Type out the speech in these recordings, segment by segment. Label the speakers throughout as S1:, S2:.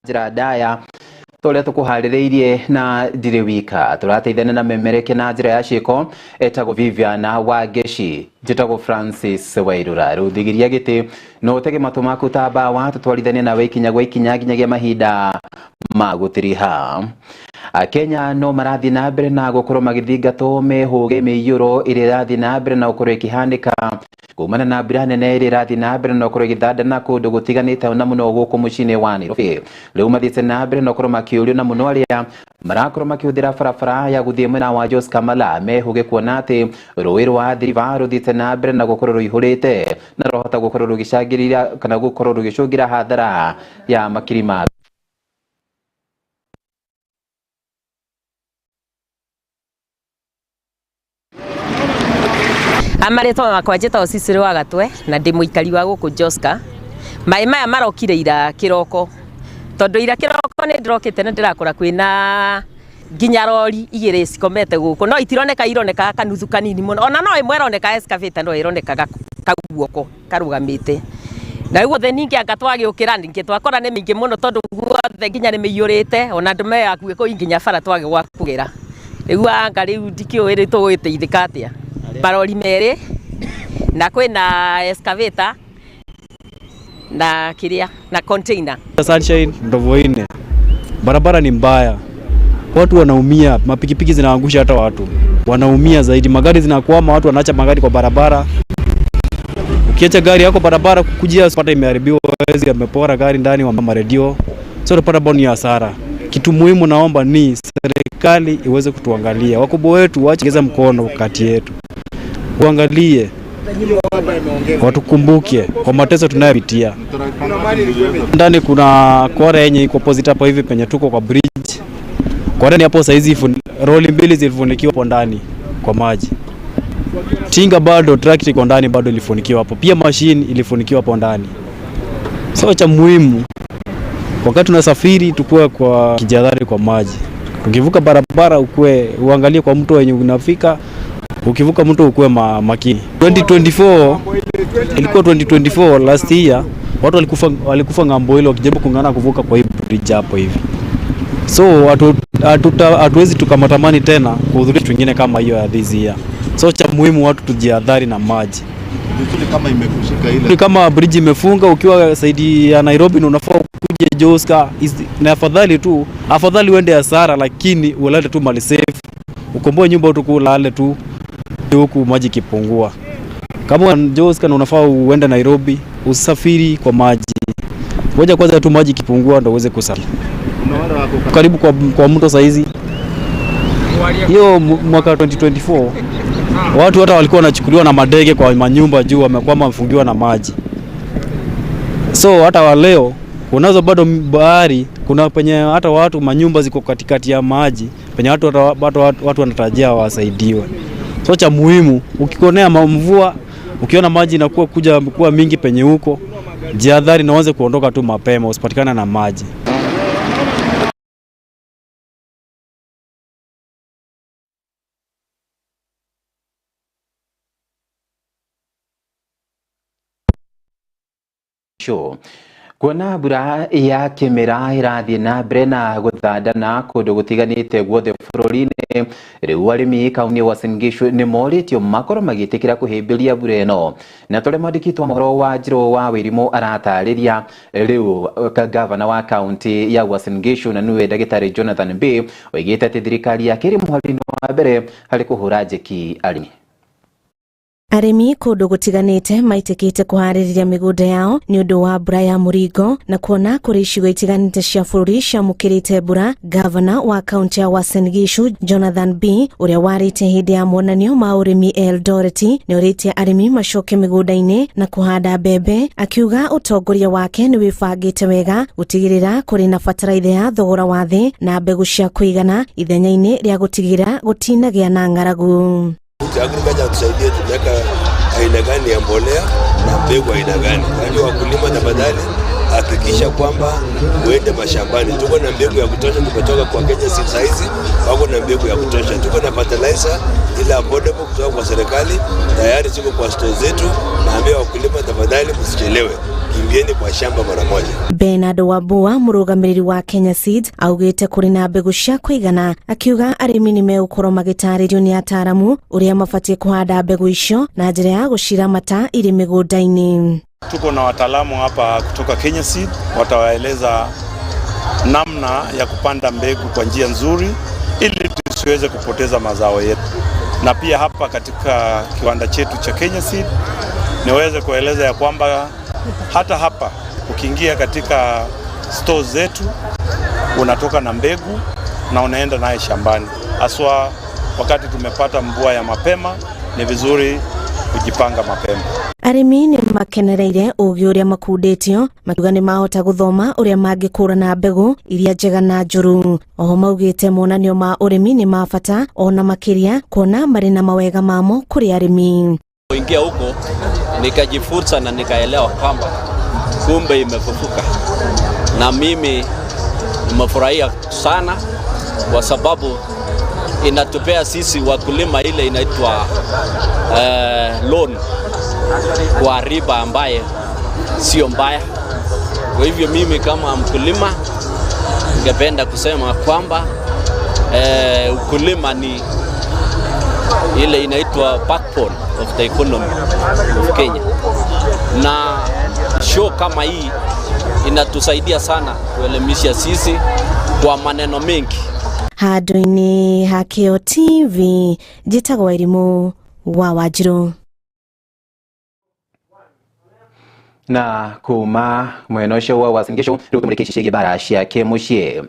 S1: Njĩra ndaya tũrĩa tũkũharĩrĩirie na ndirĩ wika tũrateithania na memereke na njĩra ya ciĩko etagwo Viviana Wangeci, njĩtagwo Francis Wairura. Rĩu thigiria gĩtĩ no ũtege matũ maku ta mbawa tũtwarithanie nawe ikinya gwa ikinya nginyagia mahinda ma gũtiriha. Kenya no marathiĩ na mbere na gũkorwo magĩthingatwo mehũge mĩiyũro ĩrĩa ĩrathiĩ na mbere na gũkorwo ĩkĩhanĩka kumana na mbura nene ĩrĩa ĩrathiĩ na mbere na gũkorwo ĩgĩthandana kũndũ gũtiganĩte na mũno gũkũ mũciĩ-inĩ wa Nairobi. Rĩu mathiĩte na mbere na gũkorwo makĩũrio na mũno arĩa marakorwo makĩhũthĩra barabara ya gũthiĩ mwena wa Jos Kamala mehũge kuona atĩ rũĩ rwa Athi River rũthiĩte na mbere na gũkorwo rũihũrĩte na rwahota gũkorwo rũgĩcangĩrĩria kana gũkorwo rũgĩcũngĩra hathara ya makiri ma
S2: Amarĩtwa makwa njĩtagwo Cecily wa Gatwe na ndĩ mũikari wa gũkũ Joska. Maĩ maya marokire ira kĩroko, tondũ ira kĩroko nĩ ndĩrokĩte na ndĩrakora kwĩna nginya rori igĩrĩ cikomete gũkũ, no itironeka, ironeka kanuthu kanini mũno, ona no ĩmwe ĩroneka excavator, no ĩroneka kaguoko karũgamĩte. Na rĩu othe ningĩ anga twagĩũkĩra ningĩ twakora nĩ mĩingĩ mũno, tondũ guothe nginya nĩ mĩiyũrĩte, ona andũ me hakuhĩ kũu nginya bara twage gwa kũgera. Rĩu anga rĩu ndikĩũĩ rĩu tũgũgĩteithĩka atĩa. Marori merĩ na kwĩna excavator na kĩrĩa na container.
S3: Sunshine Ndovoine, barabara ni mbaya, watu wanaumia, mapikipiki zinaangusha hata watu wanaumia zaidi, magari zinakwama, watu wanaacha magari kwa barabara. Ukiacha gari yako barabara kukujia pata imeharibiwa, wezi amepora gari ndani wa maredio, so utapata bado ni hasara. Kitu muhimu naomba ni serikali iweze kutuangalia, wakubwa wetu waache mkono kati yetu, uangalie, watukumbuke kwa mateso tunayopitia. Ndani kuna kore yenye iko opposite hapo hivi penye tuko kwa bridge. Kwa ndani hapo saizi roli mbili zilifunikiwa hapo ndani kwa maji. Tinga bado tractor iko ndani bado ilifunikiwa hapo. Pia machine ilifunikiwa hapo ndani. So cha muhimu wakati tunasafiri tukue kwa kijadhari kwa maji. Ukivuka barabara ukue uangalie kwa mto wenye unafika. Ukivuka mto ukue makini. 2024 ilikuwa 2024 last year watu walikufa ng'ambo hilo wakijaribu kung'ang'ana kuvuka kwa hii bridge hapo hivi. So hatuwezi tukamatamani tena kuhudhuria kitu kingine kama hiyo ya this year. So cha muhimu watu tujihadhari na maji.
S4: Kama imekushika ile.
S3: Kama bridge imefunga ukiwa saidi ya Nairobi na unafaa ukuje Joska, na afadhali tu, afadhali uende hasara lakini ulale tu mali safe. Ukomboe nyumba tu kulale tu huku maji kipungua. Kama Joska na unafaa uende Nairobi, usafiri kwa maji. Ngoja kwanza tu maji kipungua ndio uweze kusafiri. Karibu kwa mto saizi. Hiyo mwaka 2024 watu hata walikuwa wanachukuliwa na madege kwa manyumba juu wamekwama wamefungiwa na maji. So hata wa leo kunazo bado bahari, kuna penye hata watu manyumba ziko katikati ya maji, penye watu watu wanatarajia wasaidiwe. So cha muhimu ukikonea mvua, ukiona maji inakuwa kuja kuwa mingi penye huko, jihadhari na uanze kuondoka tu mapema usipatikane na maji.
S1: Show. Kuona mbura ya kĩmera ĩrathiĩ na mbere na gũthandana kũndũ gũtiganĩte guothe bũrũri-inĩ, rĩu arĩmi kaunti ya Uasin Gishu nĩ morĩtio makorwo magĩtĩkĩra kũhĩmbĩria mbura ĩno. Na tũrĩa mwandĩki wa mohoro wa Njirũ wa Wĩrimũ aratarĩria, rĩu gavana wa kaunti ya Uasin Gishu na nĩwe ndagĩtarĩ Jonathan Mbee oigĩte atĩ thirikari yake ĩrĩ mũhari-inĩ wa mbere harĩ kũhũra njeki arĩmi.
S5: Arĩmi kũndũ gũtiganĩte maitĩkĩte kũharĩrĩria mĩgũnda yao nĩ ũndũ wa mbura ya mũringo na kuona kũrĩ icigo itiganĩte cia bũrũri ciamũkĩrĩte mbura. Gavana wa kaunti ya Uasin Gishu Jonathan B ũrĩa warĩte hĩndĩ ya monanio ma ũrĩmi Eldoret nĩ orĩtie arĩmi macoke mĩgũnda-inĩ na kũhanda mbembe, akiuga ũtongoria wake nĩ wĩbangĩte wega gũtigĩrĩra kũrĩ na bataraitha ya thogora wa thĩ na mbegũ cia kũigana ithenya-inĩ rĩa gũtigĩrĩra gũtinagĩa na ng'aragu.
S6: Agriculture tusaidie, tunaweka aina gani ya mbolea na mbegu aina gani. Kwa hiyo wakulima, tafadhali hakikisha kwamba uende mashambani. Tuko na mbegu ya kutosha, tumetoka kwa Kenya Seed saizi, wako na mbegu ya kutosha. Tuko na fertilizer ile affordable kutoka kwa serikali, tayari ziko kwa store zetu. Naambia wakulima tafadhali msichelewe. Kimbieni kwa shamba mara moja.
S5: Bernard Wambua, mũrũgamĩrĩri wa Kenya Seeds, augĩte kũrĩ na mbegũ cia kũigana, akiuga arĩmi nĩ megũkorwo magĩtarĩrio nĩ ataaramu ũrĩa mabatiĩ kũhanda mbegũ icio na njĩra ya gũciramata irĩ mĩgũnda-inĩ.
S7: Tuko na wataalamu hapa kutoka Kenya Seed, watawaeleza namna ya kupanda mbegu kwa njia nzuri ili tusiweze kupoteza mazao yetu. Na pia hapa katika kiwanda chetu cha Kenya Seed niweze kueleza ya kwamba hata hapa ukiingia katika stores zetu unatoka na mbegu na unaenda naye shambani. Haswa wakati tumepata mvua ya mapema, ni vizuri kujipanga mapema.
S5: Arĩmi nĩ makenereire ũgĩ ũrĩa makundĩtio, makiuga nĩ mahota gũthoma ũrĩa mangĩkũrana mbegũ iria njega na njũru. Oho maugĩte monanio ma ũrĩmi nĩ ma bata ona makĩria kuona marĩ na mawega mamo kũrĩ arĩmi.
S8: Kuingia huko nikajifunza na nikaelewa kwamba kumbe imefufuka, na mimi nimefurahia sana kwa sababu inatupea sisi wakulima ile inaitwa loan kwa riba ambaye sio mbaya. Kwa hivyo mimi kama mkulima ningependa kusema kwamba ukulima ni ile inaitwa backbone of the economy of Kenya, na show kama hii inatusaidia sana kuelimisha sisi kwa maneno mengi.
S5: Handũ-inĩ ha Kĩo TV, njĩtagwo Wairimũ wa Wanjirũ.
S1: Na kuma mwena ũcio wa Uasin Gishu rĩu tũmũrĩke ici ciĩgiĩ mbara cia kĩmũciĩ.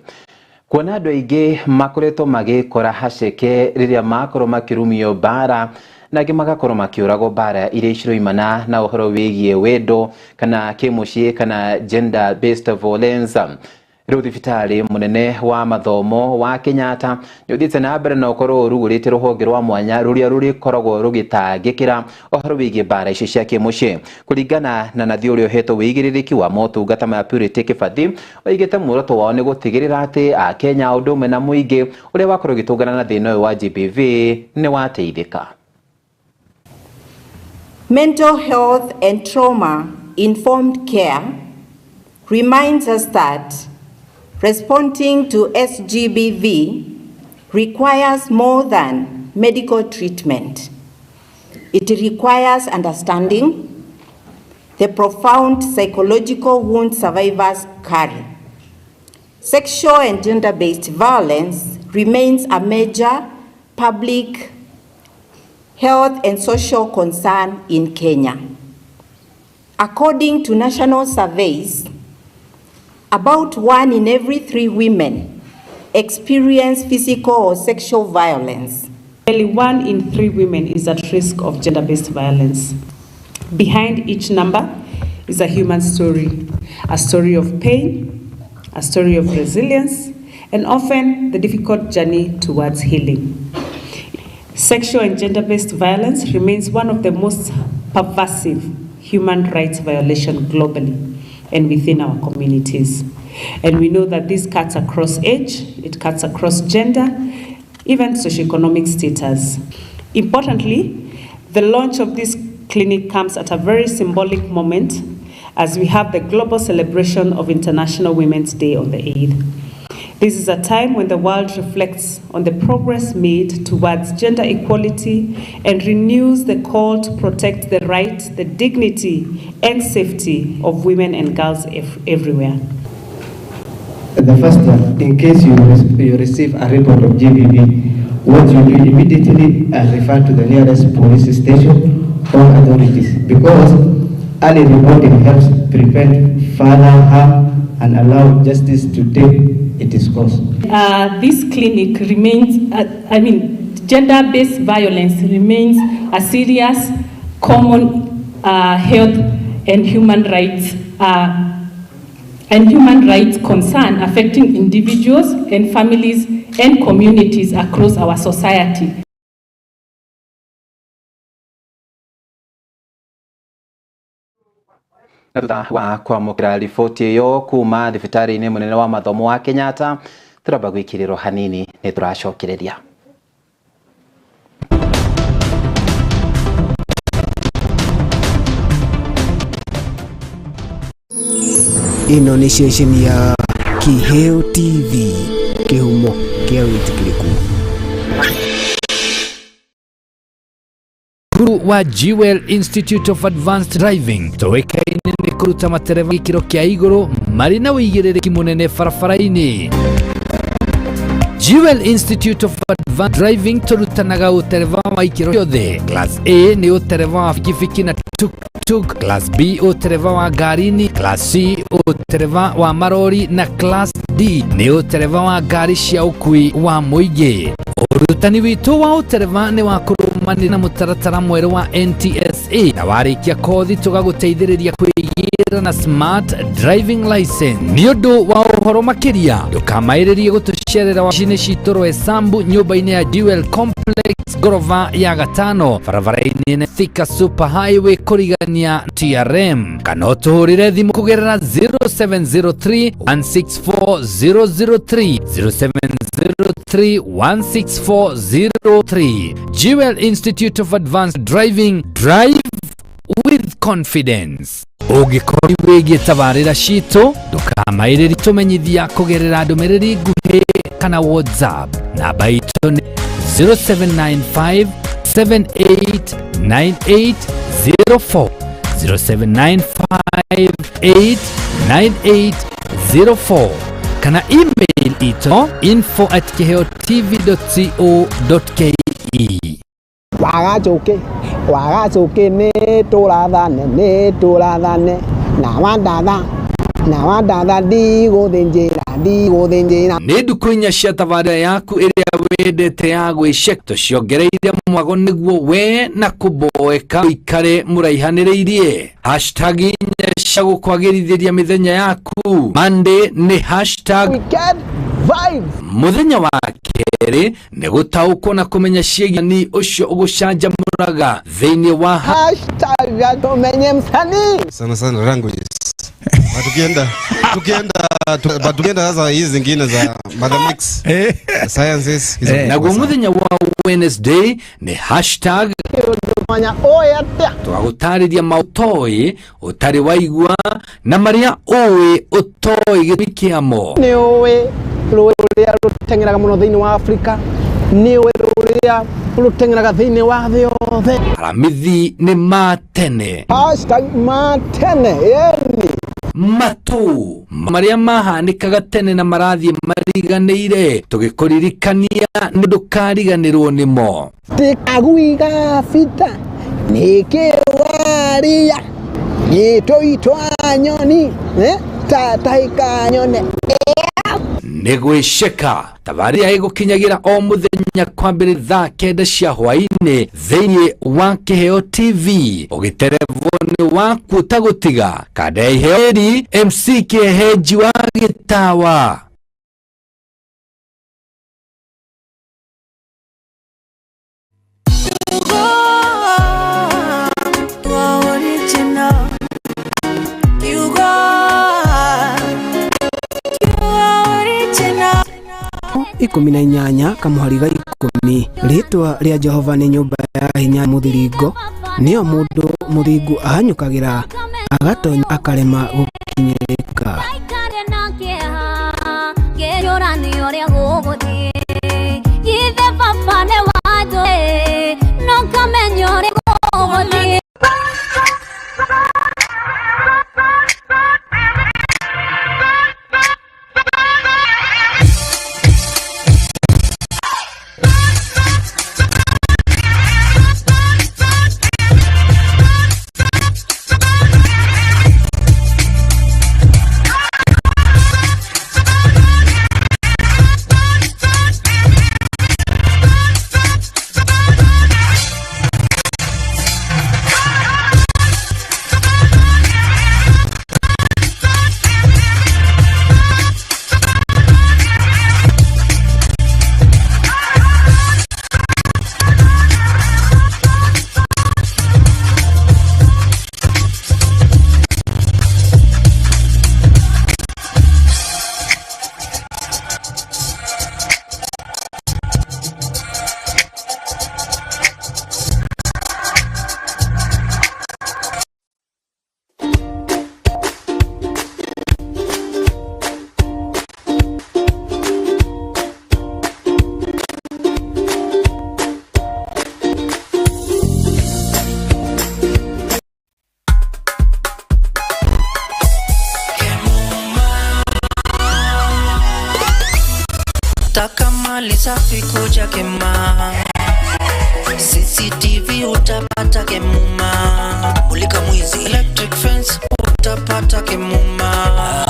S1: Kuona andũ aingĩ makoretwo magĩkora haceke rĩrĩa makorwo makĩrumio mbara na angĩ magakorwo makĩũragwo mbara iria ciroimana na ũhoro wĩgiĩ wendo kana kĩmũciĩ kana gender based violence. Rĩu thibitarĩ mũnene wa mathomo wa Kenyatta nĩ ũthiĩte na mbere na ũkorwo ũrugũrĩte rũhonge rwa mwanya rũrĩa rũrĩkoragwo rũgĩtangĩkĩra ũhoro wĩgiĩ mbara ici cia kĩmũciĩ. Kũringana na nathi ũrĩa ũhetwo wĩigĩrĩrĩki wa motungata ma Purity Kibathi, oigĩte muoroto wao nĩ gũtigĩrĩra atĩ Akenya o ũndũ ũmwe na mũingĩ ũrĩa wakorwo ũgĩtũngana na thĩna ũyũ wa GBV nĩ wateithĩka.
S9: Mental health and trauma informed care reminds us that responding to SGBV requires more than medical treatment. It requires understanding the profound psychological wounds survivors carry. Sexual and gender-based violence remains a major public health and social concern in Kenya. According to national surveys, about 1 in every 3 women experience physical or sexual violence.
S10: Nearly 1 in 3 women is at risk of gender-based violence. Behind each number is a human story, a story of pain, a story of resilience, and often the difficult journey towards healing. Sexual and gender-based violence remains one of the most pervasive human rights violations globally and within our communities. And we know that this cuts across age, it cuts across gender, even socioeconomic status. Importantly, the launch of this clinic comes at a very symbolic moment as we have the global celebration of International Women's Day on the 8th. This is a time when the world reflects on the progress made towards gender equality and renews the call to protect the right, the dignity, and safety of women and girls everywhere.
S11: The first one, in case you receive a report of GBV, what you do immediately refer to the nearest police station or authorities, because early reporting helps prevent further harm and allow justice to take its course.
S12: This clinic remains, gender-based violence remains a serious, common health and human rights concern affecting individuals and families and communities across our society.
S1: Na thutha wa kwamũkĩra riboti ĩyo kuma thibitarĩ-inĩ mũnene wa mathomo wa Kenyatta, tũramba gwĩkĩrĩrwo hanini nĩ tũracokereria.
S13: Ĩno nĩ ceceni ya Kiheo TV, kĩhumo kĩa wĩtĩkĩrĩku.
S14: Cukuru wa Jewel Institute of Advanced Driving tũĩkaine nĩ kũruta matereba gĩkĩro kĩa igũrũ marĩ na ũigĩrĩrĩki mũnene barabara-inĩ. Jewel Institute of Advanced Driving tũrutanaga ũtereba wa ikĩro ciothe. Class A nĩ ũtereba wa bikibiki na tuk-tuk, Class B ũtereba wa ngari-inĩ, Class C ũtereba wa marori na Class D nĩ ũtereba wa ngari cia ũkui wa mũingĩ. Ũrutani witũ wa ũtereba nĩ wa kũrũmanĩrĩra na mũtaratara mwerũ wa NTSA na warĩkia kothi tũgagũteithĩrĩria kwĩgĩra na smart driving license. Nĩ ũndũ wa ũhoro makĩria ndũkamaĩrĩrie gũtũcerera wabici-inĩ citũ Roysambu nyũmba-inĩ ya Jewel Complex ngorova ya gatano barabara-inĩ nene Thika Super Highway kũrigania TRM, kana ũtũhũrĩre thimũ kũgerera 0703 164 003, 0703 164 03. Jewel Institute of Advanced Driving, drive with confidence. Ũngĩkorwo wĩgiĩ tabarĩra citũ ndũkamaĩrĩrie tũmenyithia kũgerera ndũmĩrĩri nguhĩ kana WhatsApp. Namba itũ nĩ 0795 789804, 0795 89804, kana email itũ info@kiheotv.co.ke.
S15: Wagacuki wagacuki nĩ tũrathane nĩ tũrathane na wandatha na wandatha ndigũthĩnjĩra ndigũthĩnjĩra.
S14: Nĩ ndukũ inya cia tabarĩra yaku ĩrĩa wendete ya gwĩceka tũciongereire mwago nĩguo we na kũboeka ũikare mũraihanĩrĩirie. Hashtag inya cia gũkwagĩrithĩria mĩthenya yaku. Monday nĩ hashtag
S15: Weekend Vibes.
S14: Mũthenya wa kerĩ nĩ gũtaũkwo na kũmenya ciĩgiani ũcio ũgũcanjamũraga thĩinĩ wa
S15: hashtag tumenye msanii.
S4: Sana sana languages. Tukienda sasa hizi zingine za mathematics, sciences hizo.
S14: Naguo mũthenya wa Wednesday nĩ hashtag
S15: Manya oĩ atĩa.
S14: Tũgagũtarĩria maũtoĩ ũtarĩ waigua na marĩa ũĩ ũtoĩ gĩtũmi kĩamo.
S15: Nĩ ũĩ rũĩ rũrĩa rũteng'eraga mũno thĩinĩ wa Afrika, nĩ ũĩ rũrĩa rũteng'eraga thĩinĩ wa thĩ yothe.
S14: Aramithi nĩ ma tene.
S15: Hashtag ma tene yeni.
S14: Matũ marĩa mahanĩkaga tene na marathiĩ mariganĩire tũgĩkũririkania nĩ ndũkariganĩrwo nĩmo.
S15: Tikaguiga bita nĩkĩwaria gĩtũitwa nyoni tatahĩka nyone.
S14: Nĩ gwĩceka tabarĩra ĩgũkinyagĩra o mũthenya kwambĩrĩria thaa kenda cia hwaĩ-inĩ thĩinĩ wa Kĩheo TV ũgĩterevwo nĩ waku ũtagũtiga kanda ya Iheo ĩri MC Kĩhehenji wa Gĩtawa.
S13: 18 kamuhariga 10. Rĩtwa rĩa Jehova nĩ nyũmba ya hinya mũthiringo, nĩyo mũndũ mũthingu ahanyũkagĩra agatonya akarema gũkinyĩrĩka.
S16: Ukitaka mali safi kuja Kema, CCTV utapata Kemuma, mulika mwizi, electric fence utapata Kemuma,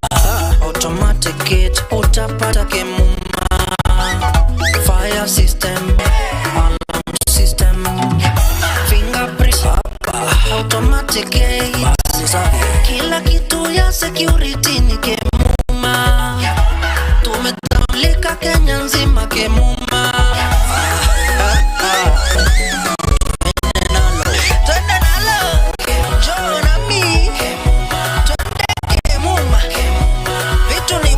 S16: automatic gate utapata Kemuma, fire system, alarm system, fingerprint, automatic gate, kila kitu ya security ni Kemuma. Tumetambulika Kenya nzima Kemuma. Twende nalo, njoo nami, twende Kemuma. Vitu ni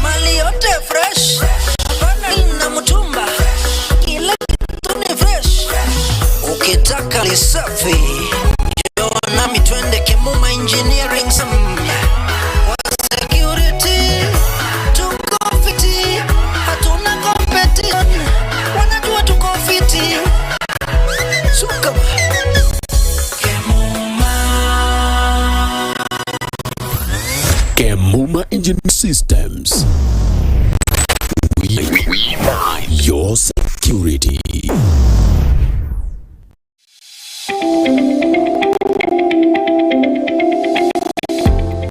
S16: mali yote fresh, hapana na mtumba, kila kitu ni fresh. Ukitaka lisafi, njoo nami twende Kemuma Engineering Sam. Security, tuko fiti, hatuna competition, wanajua tuko fiti. Suka.
S17: Kemuma Engine Systems. We mind your security.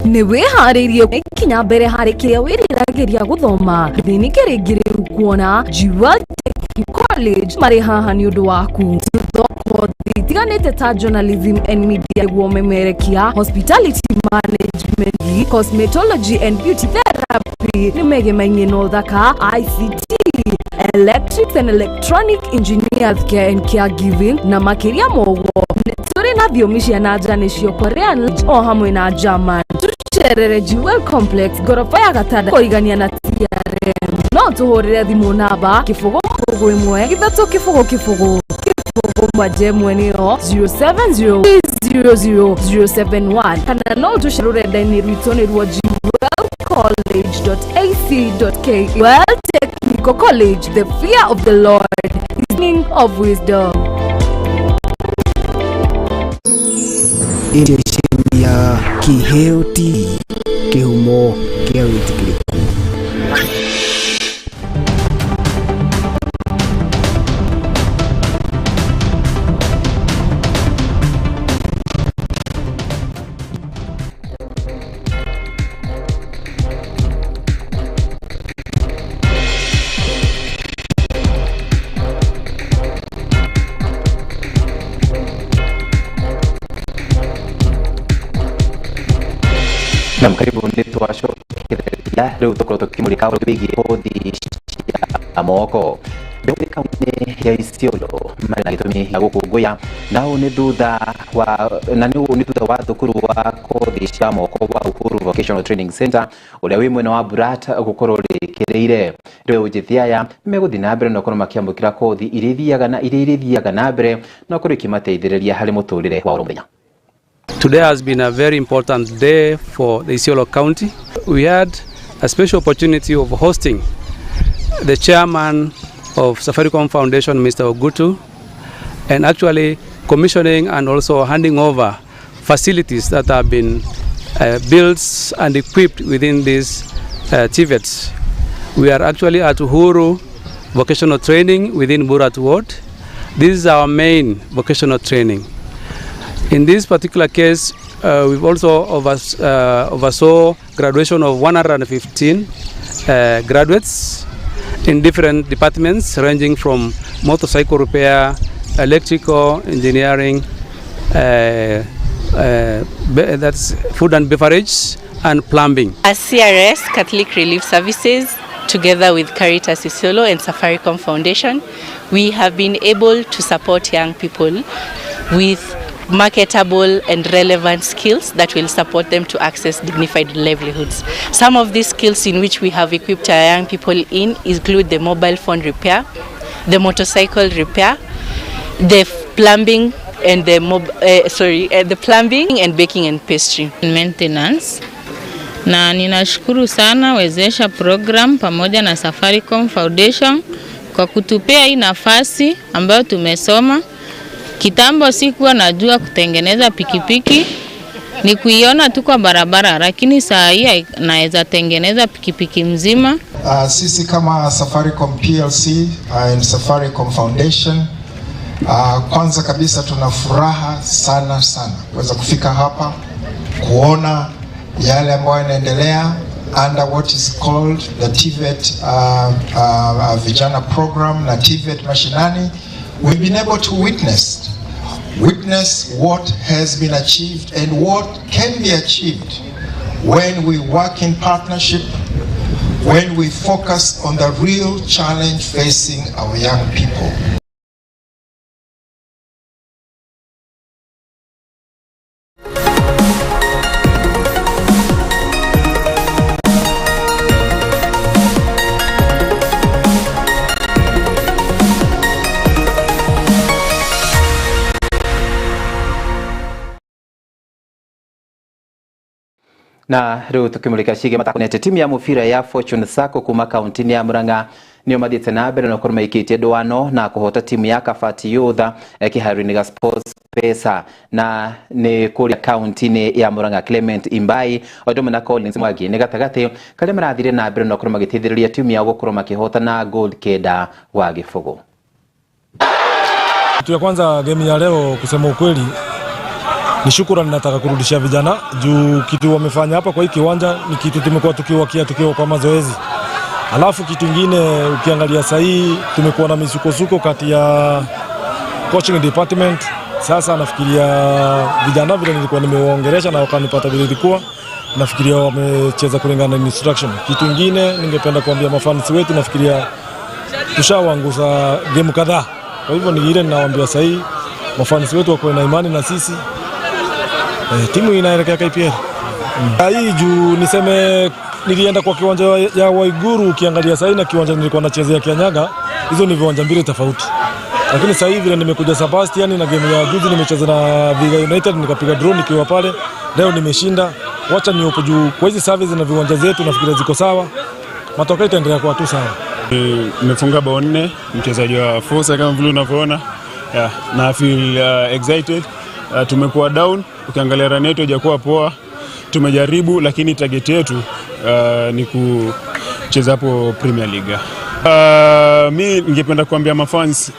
S18: Nĩ wĩharĩirie kinya mbere harĩ kĩrĩa wĩriragĩria gũthoma thĩ kĩrĩngĩ rĩu kuona Jewel Technical College marĩ haha nĩ ũndũ waku. Kothi itiganĩte ta journalism and media, nĩguo memerekia, hospitality management, cosmetology and beauty therapy, nĩ megemainie na ũthaka, ICT, electrics and electronic engineer, care and caregiving na makĩria moguo. Nĩ tũrĩ na thiomi cia na nja nĩcio Korean o hamwe na German. Tũcerere Jewel Complex, ngoroba ya gatanda kũrigania na TRM. No tũhũrĩre thimũ namba 0 0 1 3 0 0 0 1 nĩyo 070 00071, kana no tũce rũrenda-inĩ rwitũ nĩruo jewelcollege.ac.ke. Well Technical College, the fear of the Lord is meaning of wisdom.
S13: Ceceni ya Kiheo TV, kĩhumo kĩa wĩtĩkĩrĩku.
S1: Nam, karibu nĩ twacokereria. Rĩu tũkorwo tũkĩmũrĩka ũhoro wĩgiĩ kothi cia moko. Mbeũ kaunti ya Isiolo marĩ na gĩtũmi gĩa gũkũngũya na ũũ nĩ thutha wa na nĩ ũũ nĩ thutha wa thukuru wa kothi cia moko wa Uhuru Vocational Training Center ũrĩa wĩ mwena wa Burat gũkorwo rĩkĩrĩire. Rĩu njĩthĩ aya nĩmegũthiĩ na mbere na gũkorwo makĩamũkĩra kothi iria ithiaga na iria irĩthiaga na mbere na gũkorwo ikĩmateithĩrĩria harĩ mũtũrĩre wa oro mũthenya.
S19: Today has been a very important day for the Isiolo County. We had a special opportunity of hosting the chairman of Safaricom Foundation, Mr. Ogutu, and actually commissioning and also handing over facilities that have been built and equipped within these TVETs. We are actually at Uhuru Vocational Training within Burat Ward. This is our main vocational training. In this particular case, we've also oversaw graduation of 115 graduates in different departments, ranging from motorcycle repair, electrical engineering, that's food and beverage, and plumbing.
S20: As CRS, Catholic Relief Services, together with Caritas Isiolo and Safaricom Foundation, we have been able to support young people with marketable and relevant skills that will support them to access dignified livelihoods. Some of these skills in which we have equipped our young people in include the mobile phone repair, the motorcycle repair, the plumbing and the the plumbing and baking and pastry.
S21: Maintenance. Na ninashukuru sana Wezesha Program pamoja na Safaricom Foundation kwa kutupea hii nafasi ambayo tumesoma. Kitambo sikuwa najua kutengeneza pikipiki, Ni kuiona tu kwa barabara, lakini saa hii naweza tengeneza pikipiki mzima.
S2: Sisi kama Safaricom PLC and Safaricom Foundation, kwanza kabisa tuna furaha sana sana kuweza kufika hapa kuona yale ambayo yanaendelea under what is called the TVET Vijana Program na TVET Mashinani. We've been able to witness what has been achieved and what can be achieved when we work in partnership, when we focus on the real challenge facing our young people.
S1: Na riu tukimulika ciige matakonete timu ya mubira ya Fortune Sacco kuma kaunti ya Murang'a nio mathiete na mbere na gukorwo maikitie ndwano na kuhota timu ya Kabati Youth kiharo-ini ga Sports Pesa na ni kuria kaunti-ini ya Murang'a. Clement Imbai o ũndũ ũmwe na Collins Mwangi ni gatagati karia marathire na mbere na gukorwo magiteithĩrĩria timu yao gukorwo makihota na goal 9-0.
S22: Kitu ya kwanza game ya leo, kusema ukweli, ni shukrani nataka kurudishia vijana juu kitu wamefanya hapa kwa hii kiwanja ni kitu tumekuwa tukiwakia tukiwa kwa mazoezi. Alafu kitu kingine ukiangalia sasa hii tumekuwa na misukosuko kati ya coaching department. Sasa nafikiria vijana vile nilikuwa nimewaongelesha na wakanipata vile ilikuwa, nafikiria wamecheza kulingana na instruction. Kitu kingine ningependa kuambia mafans wetu, nafikiria tushawaanguza game kadhaa. Kwa hivyo ni ile ninawaambia sasa hii mafans wetu wako na imani na sisi. Timu inaelekea KPL. Hii juu niseme nilienda kwa kiwanja ya Waiguru, ukiangalia sasa na kiwanja nilikuwa nachezea Kianyaga, hizo ni viwanja mbili tofauti. Lakini sasa hivi vile nimekuja Sebastian na game ya juzi nimecheza na Viga United nikapiga draw nikiwa pale, leo nimeshinda. Wacha niopo juu kwa hizi service na viwanja zetu nafikiria ziko sawa. Matokeo itaendelea kuwa tu sawa.
S23: Nimefunga bao 4, mchezaji wa Forza kama vile unavyoona. Yeah, na feel excited. Tumekuwa down, ukiangalia run yetu haijakuwa poa. Tumejaribu lakini target yetu ni kucheza hapo Premier League. Mi ningependa kuambia mafans,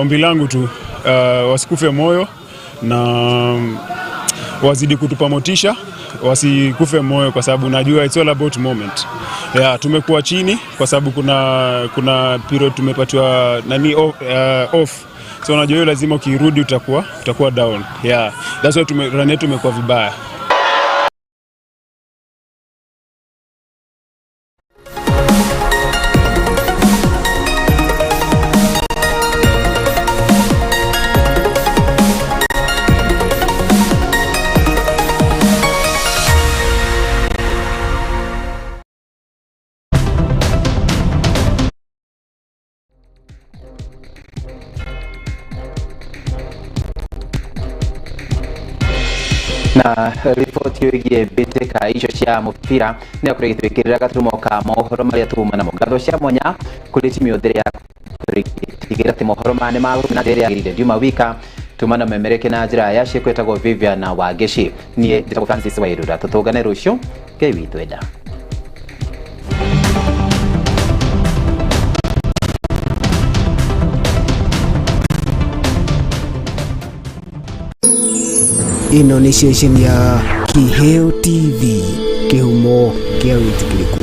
S23: ombi langu tu, wasikufe moyo na wazidi kutupa motisha, wasikufe moyo kwa sababu najua it's all about moment. Yeah, tumekuwa chini kwa sababu kuna period tumepatiwa nani off. So unajua hiyo lazima ukirudi utakuwa down. Yeah, that's why run yetu imekuwa vibaya.
S1: Na riboti ĩgiĩ mbĩtĩka icio cia mũbira nĩ akorwo ĩgĩtwĩkĩrĩra gaturumo ka mohoro marĩa tuma namo. Ngatho cia mwanya kũrĩ timu yothe ĩrĩa tigĩrĩra atĩ mohoro maya nĩ magũrũ na njĩra ĩrĩa yagĩrĩire. Ndiuma wika tuma na memereke na njĩra ya ciĩko ĩtagwo Vivian Wangeci. Niĩ njĩtagwo Francis Wairura. Tũtũngane rũciũ Ngai witũ enda.
S13: Ĩno nĩ ceceni ya Kiheo TV, kĩhumo kĩa wĩtĩkĩrĩku.